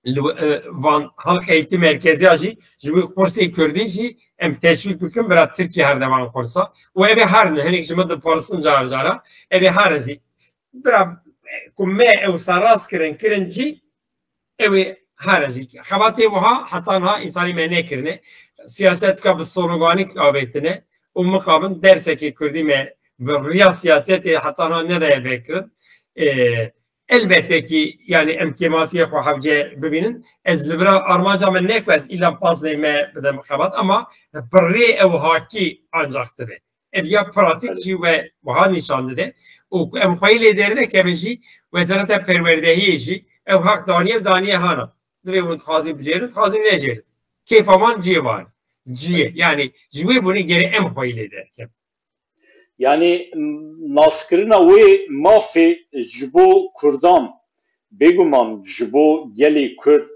li, e, van halka eğitim merkeziya jî, ji wî kursê Kurdî jî em teşwîk bikin, bira Tirkî her devan kursa. Û ev ê herin, hinek ji min dipirsin car cara, ev ê herin jî. Bira, e, ku me ew serrast kirin, kirin jî, ew ê herin jî. Xebatê wiha heta niha însanî me nekirine. Siyasetka bi sloganîk avêtine û mixabin dersekê Kurdî me bi riya siyasetê heta niha nedaye vekirin. E, Elbette ki, yani em kêmasiyê xwe hevce bibînin. Ez li vira armanca min ne ku ez îlan pazdeh me bidim xebat, ama bi rê ew hakî ancak dibe. Ev ya pratik jî we wiha nîşan dide. Û ku em xweyî lê dernekevin jî, Wezareta Perwerdehiyê jî Ew heq daniye, daniye hana. Divê hûn dixwazin bijêrin, dixwazin nejêrin. Kêfa wan ciyê wan. Ciyê. Yani ji wê bûnê gerê em xweyî lê derkevin. Yani naskirina wê mafê ji bo Kurdan, bêguman ji bo gelê Kurd,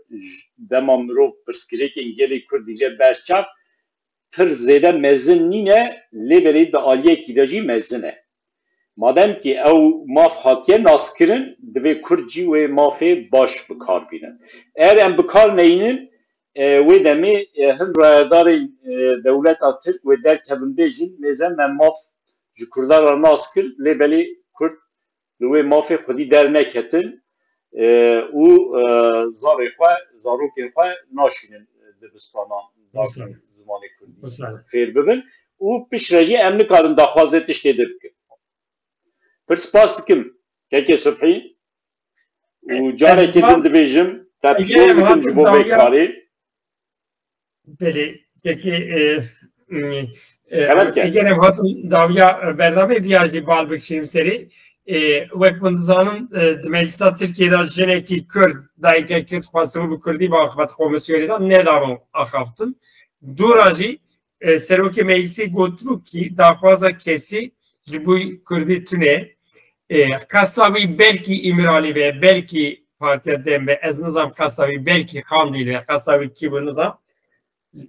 dema mirov pirsgirêkên gelê Kurd dîle berçav, pir zêde mezin nîne, lê belê di aliyekî de jî mezin e. Madem kî ew maf hatiye naskirin, divê Kurd jî wê mafê baş bi kar bînin. Eger em bi kar neynin, e, wê demê, e, hin rayedarên, e, dewleta Tirk wê derkevin bêjin, mêze me maf ji Kurdan re nas kir, lê belê Kurd li wê mafê xwedî derneketin, e, û, e, zarê xwe, zarokên xwe naşînin dibistanan zimanê Kurdî fêr bibin û piştre jî em nikarin daxwazê tiştê din bikin. Pir spas dikim kekê Subhî û carekê din dibêjim te piştgor dikim ji bo vê karê. Belê, peki, e, e, eger em hatin dawiya berdamê viya jî bal bikişînim serê. E, wek hûn dizanin, e, di meclisa Tirkiyê de jinekî Kurd, dayike Kurd xwestibû bi Kurdî bi axifet komisyonê de nedabû axaftin. Dûra jî, e, serokê meclisê gotibû kî daxwaza kesî ji bo Kurdî tune. E, qesta wî belkî Îmralî be, belkî Partiya Dem be, ez nizam qesta wî belkî Qandîl be, qesta wî kî bû nizam.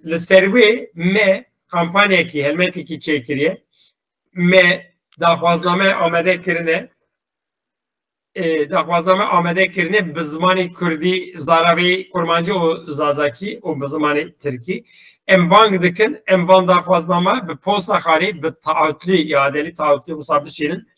Li ser wê me kampanyekî, helmetekî çêkiriye. Me daxwazname amade kirine. E, daxwazname amade kirine bi zimanê Kurdî, Zaravê, Kurmancî û Zazakî û bi zimanê Tirkî. Em bang dikin, em van daxwazname bi posta xalê, bi taahhütlî, iadelî taahhütlî wisa bişînin.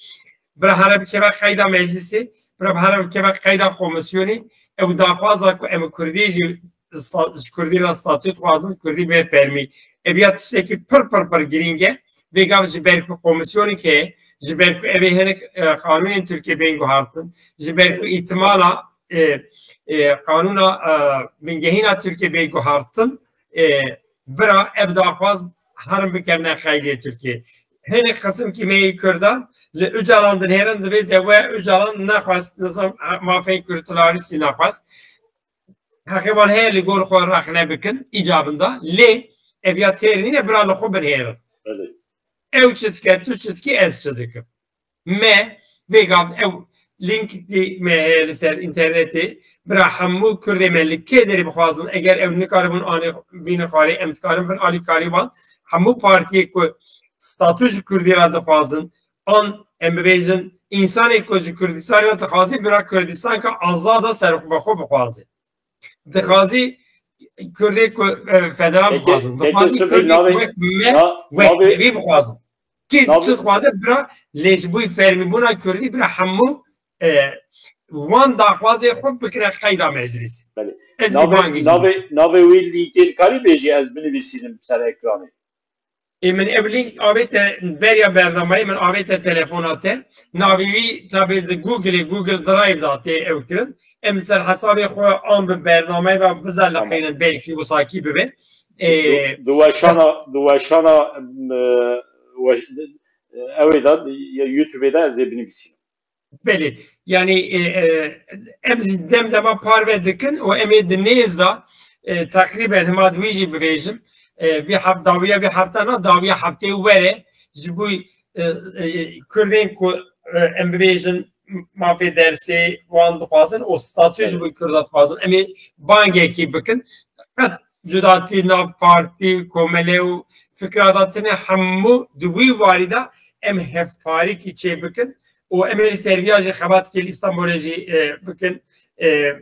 Bira here bikeve qeyda meclisê, bira here bikeve qeyda komisyonê. Ew daxwaza ku em Kurdî jî sta-, ji Kurdî re statû dixwazin, Kurdî bê fermî. Ev ya tiştekî pir, pir, pir girîng e. Vêgav ji ber ku komisyonê ke, ji ber ku ev ê hinek, e, qanûnên Tirkiyê bên guhartin, ji ber ku îtimala, e, e, qanûna, e, bingehîna Tirkiyê bê guhartin, e, bira ev daxwaz herin bikevine xeylê Tirkiyê. Hinek qisimkî me yê Kurdan li Ocalan dinêrin, divê dewe Ocalan nexwest, nizam, mafên Kurd Larîsî nexwest. Heqê wan heye li gor xwe rexne bikin, îcabinda. Lê ev ya têr nîne, bira li xwe binêrin. Belê. Ew çi dike, tu çi dikî, ez çi dikim. Me, vêgav ew lînkî me heye li ser înternetê, bira hemû Kurdê me li kê derê bixwazin, eger ew nikaribûn anê bînin xwarê, em dikarin bin alîkarî wan. Hemû partiyê ku statû ji Kurdî re dixwazin, an em bibêjin, însanê ku ji Kurdistanê re dixwazî, bira Kurdistanka azad a serxwebexwe bixwaze. Dixwazî Kurdê ku, e, federal bixwazin. Dixwazî Kurdê ku wek me, wek vî bixwazin. Kî çi dixwaze, bira, lê ji bo fermîbûna Kurdî, bira hemû, e, wan daxwazê xwe bikire qeyda meclisê. Belê. Ez vî bangî jî. Navê, navê wî lînkê dikarî bêjî, ez binivîsînim ser ekranê. Ê min ev link avête beriya bernameyê, min avête telefona te. Navê wî tabê di Google, Google Drive da tê ew kirin. Em ser hesabê xwe an bi bernameyê ve bizeliqînin, belkî wisakî bibe. Ê, di, di weşana, di weşana, e, weş-, e, ew ê de, YouTubeê de ez ê binivîsînim. Belê. Yanî, e, e, em dem dema parve dikin û em ê di nêz de, e, teqrîben hima di wî jî bibêjim, e, vî heft-, dawiya vî hefta na, dawiya heftê were ji bo, e, e, Kurdên ku, e, em bibêjin mafê dersê wan dixwazin û statû ji bo Kurda dixwazin, em ê bangekî bikin. Qet cudatî nav partî, komele û fikra de tine, hemû di wî warî de em hevparîkî çê bikin. û em ê li ser viya jî xebatekê li Îstanbulê jî, e, bikin, e,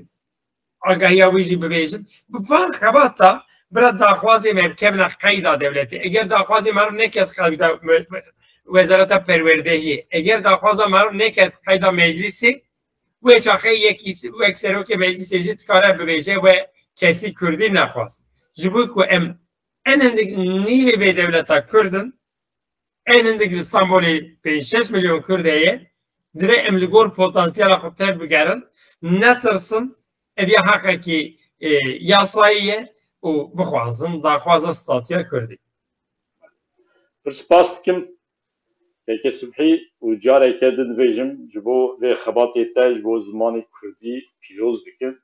agahiya wî jî bibêjin. Bi van xebata bira daxwazê me bikevine qeyda dewletê. Eger daxwazê meriv neket qeyda me-, me-, Wezareta Perwerdehiyê, eger daxwaza meriv neket qeyda meclisê, wê çaxê yekî s-, wek serokê meclisê jî dikare bibêje we kesî Kurdî nexwast. Ji bo ku em en hindik nîvê vê dewleta Kurd in, en hindik li Stenbolê pênc şeş milyon Kurd heye, divê em li gor potansiyela xwe tev bigerin, netirsin, ev ya heqekî, e, yasayî ye û bixwazin daxwaza statûya Kurdî. Pir spas dikim. Keke Subhî, û careke din dibêjim, ji bo vê xebatê te ji bo zimanê kurdî pîroz dikim.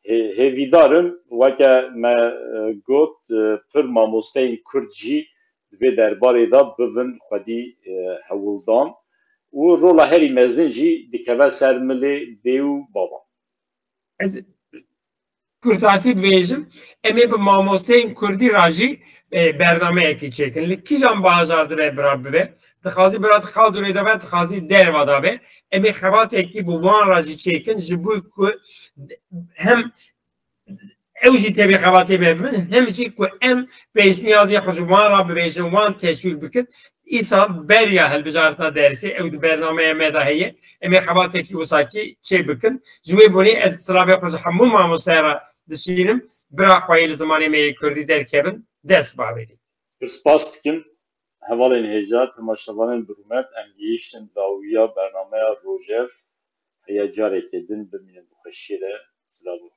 Hê-, hêvîdar im, weke me, e, got, e, pir mamosteyên kurd jî di vê derbarê de bibin xwedî, e, hewldan û rola herî mezin jî dikeve ser milê dê û baban. Ez kurtasî bibêjim, em ê bi mamosteyên kurdî re jî, e, bernameyekî çêkin. Li kîjan bajar dibe bira bibe? Dixwazî bira di Qaldurê de be, dixwazî derva de be. Em ê xebatekî bi wan re jî çêkin, ji bo ku hem ew jî tevî xebatê me bibin, hem jî ku em pêşniyazê xwe ji wan re bibêjin, wan teşwîk bikin. Îsal beriya hilbijartina dersê ew di bernameya me de heye. Em ê xebatekî wisakî çê bikin. Ji wê bonê ez silavê xwe ji hemû mamosteyan re dişînim. Bira xwe yê li zimanê me yê kurdî derkevin, dest bavêrî. Pir spas dikim. Hevalên hêja, temaşevanên bi rûmet, em gihîştin dawiya bernameya Rojev. Heya careke din bimînin bi xweşiyê de. Silav û